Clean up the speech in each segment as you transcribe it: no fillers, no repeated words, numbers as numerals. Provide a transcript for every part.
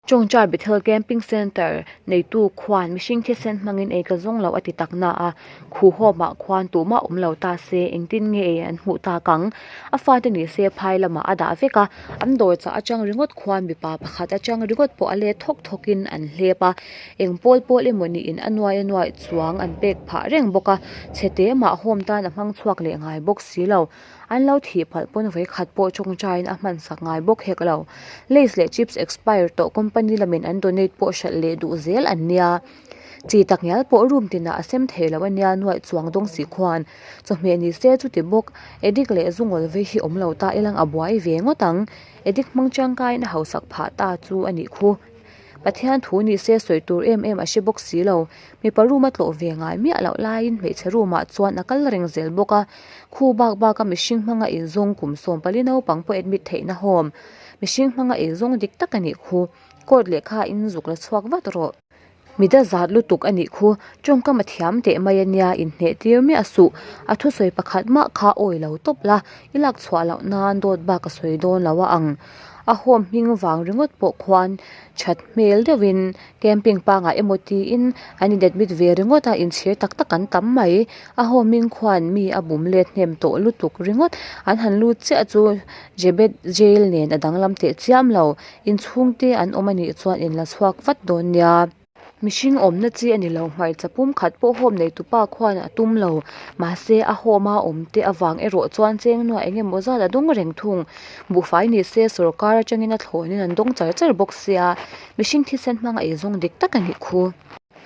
Chawngchai Bethel Camping Centre neitu khuan mihring thisen hmangin ei ka zawng lo a ti tak na a, khu hawmah khuan tumah awm lo ta se engtin nge ei an hmuh tak ang? A fate ni se phai lamah a dah vek a, an dawr chah atang ringawt khuan mipa pakhat atang ringawt pawh a let thawk thawkin an hlep a, eng pawl pawl emaw niin a nuai a nuai chuang an pek phah reng bawk a, chhete mah home tan a hmang chhuak leh ngai bawk si lo. An lo thih palh pawn vawikhat pawh tawngtaiin a hman sak ngai bawk hek lo. Lays leh chips expire tawh company lamin an donate pawh hralh leh duh zel an nia. Chi tak ngial pawh room tinah a sem thei lo a nia nuaih chuang dawng si khuan. Chawhmeh ni se chuti bawk addict leh zungawl vei hi awm lo ta ilang a buai ve ngawt ang. Addict hmang tangkaiin a hausak phah ta chu a nih khu. Pathian thu ni se sawi tur em em a hre bawk si lo. Mipa room a tlawh ve ngai miah loh laiin hmeichhe room ah chuan a kal reng zel bawk a. Khu bak bak a mihring hmanga inzawng kum 14 naupang pawh admit theihna home. Mihring hmanga inzawng dik tak a nih khu. Court lehkha in zuk la chhuak vat rawh. Mida zat lutuk a nih khu. Tawngkam a thiam teh mai a nia, inhneh tir miah suh. A thusawi pakhat mah kha awi lo tawp la, i lak chhuah loh nan dawt bak a sawi dawn lo a ang. A home hming vang ringawt pawh khuan that hmel deuhin camping pangah emaw tiin an in admit ve ringawt a, inchhir tak tak an tam mai. A home hming khuan mi a bum let hnem tawh lutuk ringawt. An han lut chiah chu Jebet jail nen a danglam teh chiam lo. Inchhungte an awm anih chuan in la chhuak vat dawn nia. Mihring awmna chi a ni lo, hmarcha pum khat pawh home nei tupa khuan a tum lo. Mahse, a home a awm te avang erawh chuan cheng nuah eng emaw zat a dawng reng thung. Buhfai ni se sorkar atangin a thlawnin an dawng char char bawk sia, mihring thisen hmanga eizawng dik tak a nih khu.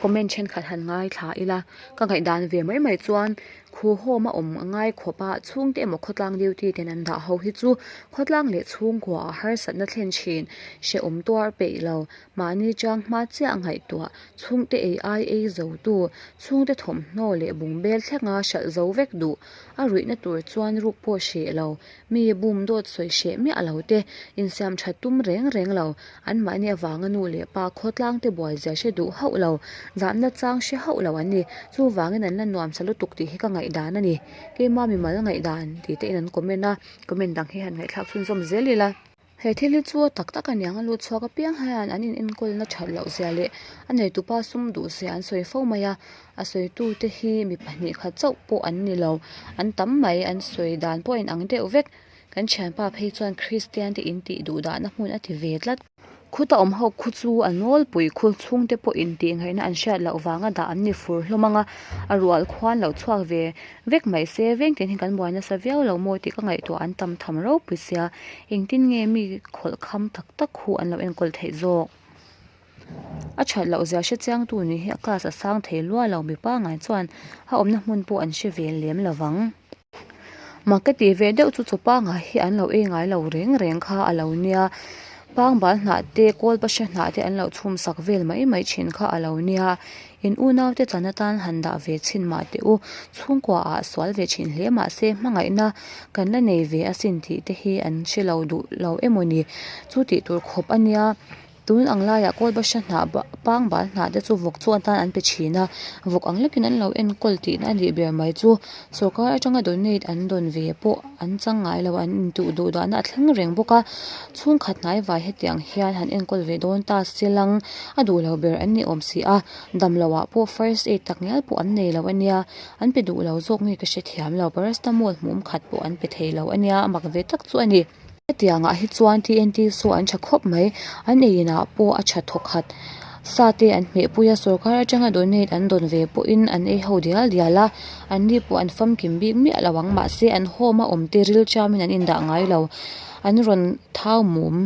Comment thenkhat han ngaithla ila, ka ngaihdan ve mai mai chuan Khu home a awm a ngai khawp a, chhungte emaw khawtlang duty ten an dah ho hi chu khawtlang leh chhungkua ah harsatna thlen thin, hrehawm tuar peih lo, mahni chang hma chiah ngaihtuah, chhungte ei ai ei zo tu, chhungte thawmhnaw leh bungbel thlenga hralh zo vek duh, a ruihna tur chuan ruk pawh hreh lo, mi bum dawt sawi hreh miah lo te, insiam tha tum reng reng lo, Anmahni avanga nu leh pa khawtlangte buaizia hre duh hauh lo, zahna chang hre hauh lo an ni. Chuvangin an la nuamsa lutuk tih hi ka ngaihdan a ni. Keima mimal ngaihdan tih te in an comment a, comment dang hi han ngaihthlak chhunzawm zel ila. He thil hi chu tak tak aniang a lut chhuak apiang hian an in enkawlna that loh zia leh a neitupa sum duh zia an sawi fo mai a, a sawitute hi mi pahnih khat chauh pawh an ni lo, an tam mai, an sawi dan pawh a inang deuh vek. Kan thianpa phei chuan Kristian te in tih duh dahna hmun a ti ve tlat. Khuta awm ho khu chu a nawlpui khu chhung te pawh in tih ngaihna an hriat loh vanga dah an ni fur hlawm ang a, a rual khuan lo chhuak ve vek mai se veng tin hi kan buai nasa viau lo maw tih ka ngaihtuah an tam tham ropui sia, engtin nge mi khawlh kham tak tak khu an lo enkawl theih zawk. A that loh zia hre chiang tu nih hi a class a sang thei lua lo mipa ngai chuan a awmna hmun pawh an hre ve lem lovang. Mak ka tih ve deuh chu chaw pangngai hi an lo ei ngai lo reng reng kha a lo nia pangbal hnah te kawl pasha hnah te an lo chhum sak vel mai mai thin kha a lo nia in unau te chan atan han dah ve chhin mah teh u chhungkua ah sual ve thin hle mahse hmangaihna kan la nei ve asin tih te hi an hre lo duh lo emaw ni chu tih tur khawp a nia. Tun ang laiah kawlbasha hnah pangbal hnah te chu vawk chu atan an pe thin a, vawk ang lekin an lo enkawl tihna a nih ber mai chu sorkar atanga donate an dawn ve pawh an chang ngai lo an intuh duh dahna a thleng reng bawk a, chhungkhat hnai vai hetiang hian han enkawl ve dawn ta se lang a duh lo ber an ni awm si a, damlo ah pawh first aid tak ngial pawh an nei lo a nia, an pe duh lo zawk nge ka hrethiam lo paracetamol hmuam khat pawh an pe thei lo a nia a mak ve tak chu a ni. Hetiangah hi chuan TNT saw an tha khawp mai, an ei inah pawh a tha thawk khat. Sa te an hmeh pui a, sorkar atanga donate an dawn ve pawhin an ei ho dial dial a, an ni pawh an famkim bik miah lo ang mahse an home a awm te ril chamin an indah ngai lo. An rawn thau mum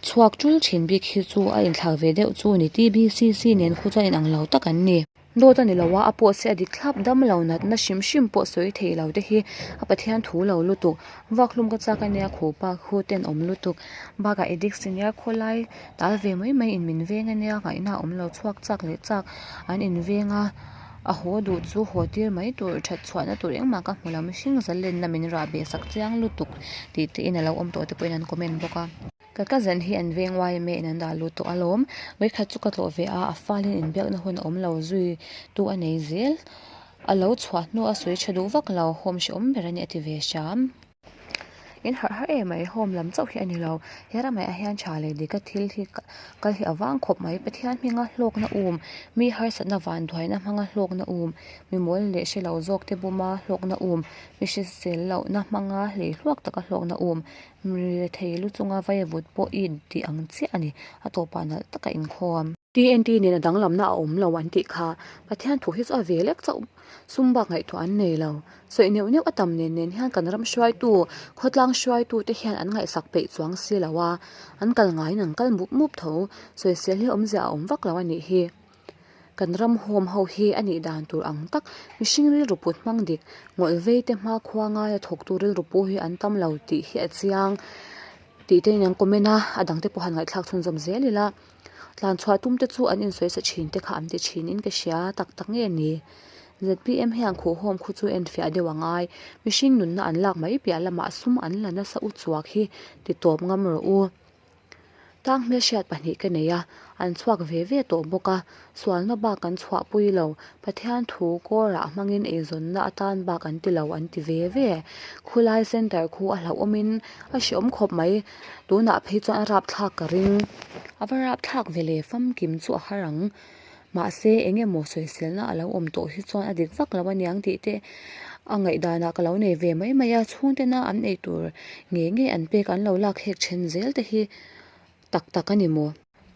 chhuak tul thin bik hi chu a inthlak ve deuh chu ni TBCC nen khu chuan inang lo tak an ni. Dawt a ni lo a, a pawh se a dik thlap dam lo natna hrim hrim pawh sawi thei lo te hi a Pathian thu lo lutuk. Vuakhlum ka chak a nia khupa khu ten awm lutuk. Bakah addict senior khawlai tal ve mai mai in min veng a nia ngaihna a awm lo chhuak chak leh chak an in veng a, a haw duh chu haw tir mai tur that chhuahna tur engmah ka hmu lo mihring zalenna min rah beh sak chiang lutuk tih te in a lo awm tawh te pawhin an comment bawk a. Ka cousin hi an veng yma in an dah lut tawh alawm. Vawikhat chu ka tlawh ve a, a falin inbiakna hun a awm lo zui tu a nei zel. A lo chhuah hnu a sawi tha duh vak lo, home hrehawm ber a ni a ti ve hram. In harh har em mai, home lam chauh hi a ni lo. He ramah hian tha leh dika thil hi kal hi a vang khawp mai. Pathian hminga hlawkna um, mi harsatna vanduaina hmanga hlawkna um, mi mawl leh hre lo zawk te buma hlawkna um, mi hrisel lohna hmanga hlei hluak taka hlawkna um, mi rethei lu chunga vaivut pawh i tih ang chiah a ni. A tawpah nalh taka inkhawm. TNT nen a danglamna a awm lo an tih kha Pathian thu hi chu a ve lek chauh sum bak ngaihtuah an nei lo. Sawi neuh neuh a tam nen nen hian kan ram hruaitu, khawtlang hruaitu te hian an ngaihsak peih chuang si lo a, an kal ngaiin an kal mup mup tho. Sawisel hi awmzia a awm vak lo a nih hi. Kan ram home ho hi a nih dan tur ang tak mihring rilru put hmang dik ngawlh vei te hma khua ngaia thawktu rilru pawh hi an tam lo tih hi a chiang tih te in an comment a, a dangte pawh han ngaihthlak chhunzawm zel ila. Tlanchhuah tum te chu an insawi sa thin te kha an ti thin in ka hria tak tak nge ni. ZPM hian khuhhawm khu chu enfiah deuh a ngai. Mihring nunna an lak mai piah lamah sum an la nasa u chuak hi ti tawp ngam rawh u. Tang hmelhriat pahnih ka nei a, an chhuak ve ve tawh bawk a, sualna bak an chhuahpui lo, Pathian thu kawrah hmangin eizawnna atan bak an ti lo an ti ve ve. Khulai centre khu a hlauhawmin a hreawm khawp mai. Tunah phei chuan a rapthlak ka ring. A va rapthlak ve le, famkim chu a har ang. Mahse, eng emaw sawiselna a lo awm tawh hi chuan a dik vak lo aniang tih te a ngaihdanah ka lo nei ve mai mai a. Chhungtena an ei tur ngei ngei an pek an lo lak hek then zel te hi tak tak a ni maw?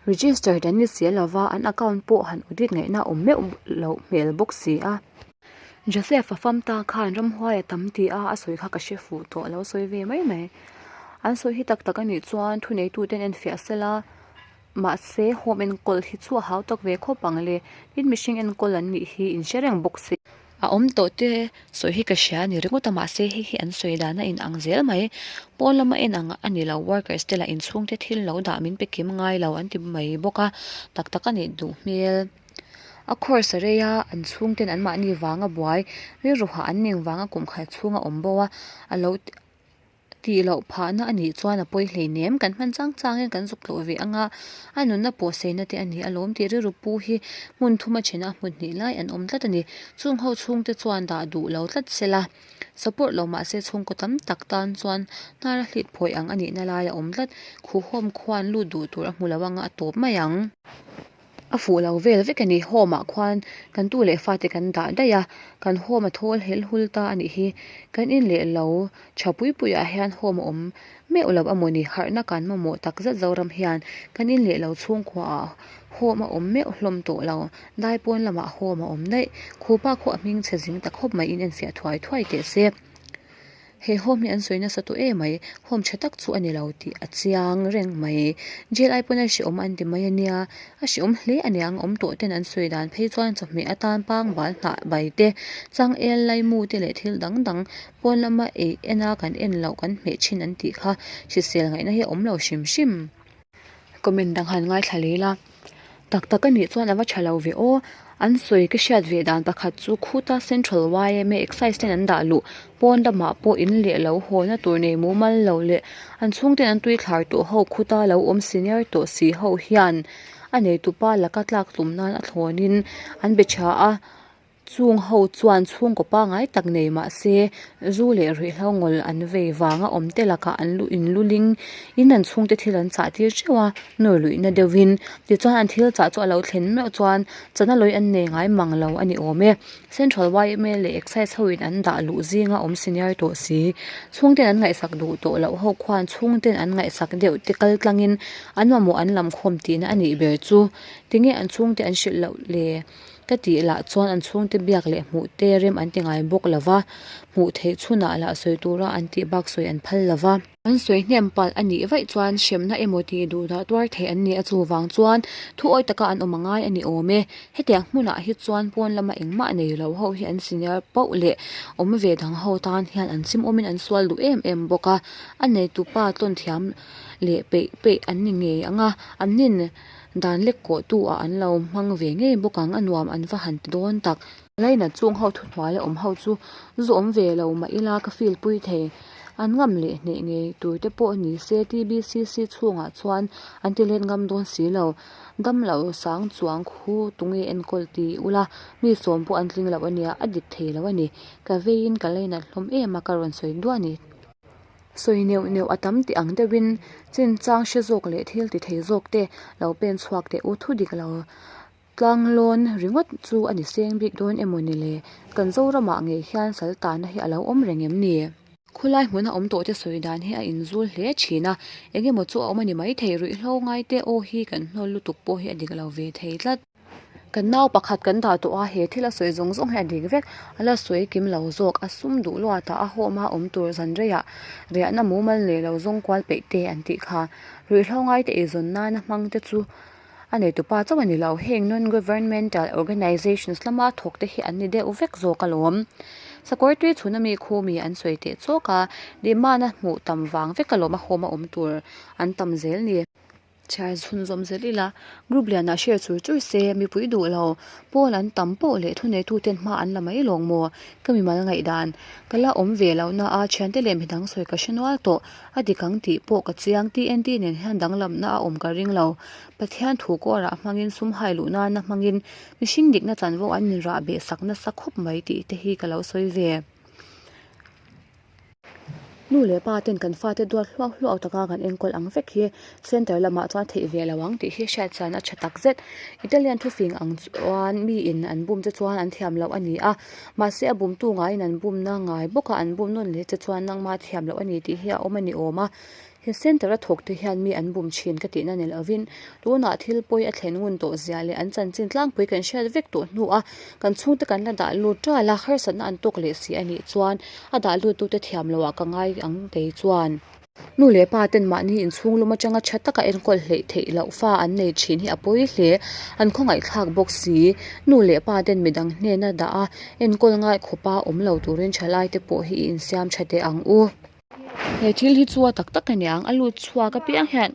Registered an ni si lova, an account pawh han audit ngaihna awm meuh loh hmel bawk si a. Joseph a fam ta khan ramhuai a tam ti a, a sawi kha ka hre fuh tawh a lo sawi ve mai mai. An sawi hi tak tak a nih chuan thuneituten enfiah sela, mahse home enkawl hi chu a hau tak ve khawp ang le, tin mihring enkawl an nih hi in hre reng bawk si. A awm tawh te sawi hi ka hria a ni ringawt a, mahse hei hi an sawi dan a in ang zel mai. Pawn lama en ang a ni lo, workers te lah inchhungte thil lo dah min pe kim ngai lo an ti mai bawk a, tak tak a nih duh hmel. A course a rei a, an chhungten an mahni vanga buai, rilruhah an ning vanga kum khat chhunga awm bo a, a lo tih loh phahna a nih chuan a pawi hleinem, kan hman chang changin kan zuk tlawh ve ang a, a nunna pawhseina te a ni alawm tih rilru pu hi hmun thum a then a, hmun hnih lai an awm tlat a ni. Chung ho chhungte chuan dah duh lo tlat se la, support lo mahse chhungkaw tam tak tan chuan hnara hlit phawi ang a nihna lai a awm tlat, khuhawm khuan lut duh tur a hmu lo anga a tawp mai ang. A fuh lo vel vek a ni. Home ah khuan kan tu leh fate kan dah daih a, kan home a thawl hel hul ta a nih hi. Kan in leh lo tha pui pui ah hian home a awm meuh lo a maw ni? Harhna kan mamawh tak zet Zoram hian kan in leh lo chhungkua ah home a awm meuh hlawm tawh lo. Dai pawn lamah home a awm daih. Khupa khaw a hming chhe zing ta khawp mai in enfiah thuai thuai teh se. He home hi an sawi nasa tawh em mai, home tha tak chu a ni lo tih a chiang reng mai. Jail ai pawn a hreawm an ti mai a nia, a hreawm hle a niang awm tawh ten an sawi dan phei chuan chawhmeh atan pangbal hnah bai te, changel laimu te leh thil dang dang pawn lama ei en a kan en loh kan hmeh thin an tih kha hrisel ngaihna hi a awm lo hrim hrim. Comment dang han ngaithla leh ila, tak tak a nih chuan a va tha lo ve aw, an sawi ka hriat ve dan pakhat chu khuta Central yma Excise ten an dah luh pawn lamah pawh in leh lo hawlna tur nei mumal lo leh an chhungten an tui thlar tawh ho khuta lo awm senior tawh si ho hian a neitupa laka tlak tum nan a thlawnin an be tha a. Chung ho chuan chhungkaw pangai tak nei mah se zu leh ruihhlo ngawl an vei vanga awm te lakah an lu in luling in an chhungte thil an chah tir teuh a, nawr luihna deuhin. Tichuan an thil chah chu a lo thlen meuh chuan chana lawi an nei ngai mang lo a ni awm e. Central yma leh Excise ho in an dah luh zinga awm senior tawh si. Chhungten an ngaihsak duh tawh loh ho khuan chhungten an ngaihsak deuh te kal tlangin an mamawh an lam khawm tihna a nih ber chu. Tinge an chhungte an hrilh loh le? Ka tih lah chuan an chhungte biak leh hmuh te rem an ti ngai bawk lo va, hmuh theih chhunah lah sawi tura an tih bak sawi an phal lo va. An sawi hnem palh a nih vaih chuan hremna emaw tih duh dah tuar theih an ni a chuvang chuan thu awi taka an awm a ngai a ni awm e. Hetiang hmunah hi chuan pawn lama engmah nei lo ho hi an senior pauh leh awm ve dang ho tan hian an chimawmin an sual duh em em bawk a, a neitupa tawn thiam leh peih peih an ni ngei ang a, an nin Dan lek kawh tu ah an lo hmang ve ngei bawk ang, a nuam an va han ti dawn tak. Laina chung ho thuhnuai a awm ho chu zu awm ve lo mah ila ka feel pui thei. An ngam leh hneh ngei tur te pawh ni se TBCC chhungah chuan an ti let ngam dawn si lo. Dam lo sang chuang khu tunge enkawl ti ula mi sawm pawh an tling lo ania, a dik thei lo a ni. Ka veiin ka lainat hlawm em a ka rawn sawi duah a ni. Sawi neuh neuh a tam tih ang deuhin chinchang hre zawk leh thil ti thei zawk te lo pen chhuak teh u thu dik lo Tlanglawn ringawt chu a ni seng bik dawn emaw ni le? Kan Zoramah ngei hian sal tahna hi a lo awm reng em ni? Khulai hmuna awm tawhte sawi dan hi a inzul hle thin a, eng emaw chu a awm a ni maithei, ruihhlo ngaite aw hi kan hnawl lutuk pawh hi a dik lo ve thei tlat. Kan nau pakhat kan dah tawh a, he thil a sawi zawng zawng hi a dik vek, a la sawi kim lo zawk, a sum duh luatah a hawm a awm tur zan reiah riahna mumal nei lo zawng kual peih te an tih kha. Ruihhlo ngaite eizawn nana hmang te chu A neitupa chauh a ni lo, heng non-governmental organizations lama thawk te hi an ni deuh vek zawk alawm. Sakawr tui chhuna mi khu mi an sawi teh chawk a, demand a hmuh tam vang vek alawm a home a awm tur an tam zel ni. Chhiar chhun zawm zel ila, group lianah share chur chur se, mipui duh lo, pawl an tam poh leh thuneitu ten hma an la mai lawng maw? Ka mimal ngaihdan, ka la awm ve loh na a, thiante leh midang sawi ka hre nual tawh. A dik ang tih pawh ka chiang, TNT nen hian danglamna a awm ka ring lo. Pathian thu kawrah hmangin sum hai luh nana hmangin mihring dikna chanvo an inrah beh sak nasa khawp mai tih te hi ka lo sawi ve. Nu leh pa ten kan fate duat hluak hluak taka kan enkawl ang vek hi center lamah chuan theih ve lo ang tih hi hriat chian a tha tak zet. Italian thufing ang chuan miin an bum che chuan an thiam loh a ni a. Mahse a bumtu ngaiin an bumna ngai bawk a, an bum nawn leh che chuan nangma thiam loh a ni tih hi a awm a ni awm a. He centre a thawk te hian mi an bum thin ka tihna ni lovin tunah thil pawi a thlen ngun tawh zia leh an chanchin tlangpui kan hriat vek tawh hnu a kan chhungte kan la dah lut ṭal a, harsatna an tawk leh si a nih chuan a dah luttute thiam loh ah ka ngai ang kei chuan. Nu leh pa ten mahni inchhung lum atanga tha taka enkawl hleih theih loh fa an nei thin hi a pawi hle. An khawngaihthlak bawk si. Nu leh pa ten midang hnena dah a enkawl ngai khawpa awm lo turin thalai te pawh hi i insiam tha teh ang u. He thil hi chu a tak tak a niang, a lut chhuak apiang hian.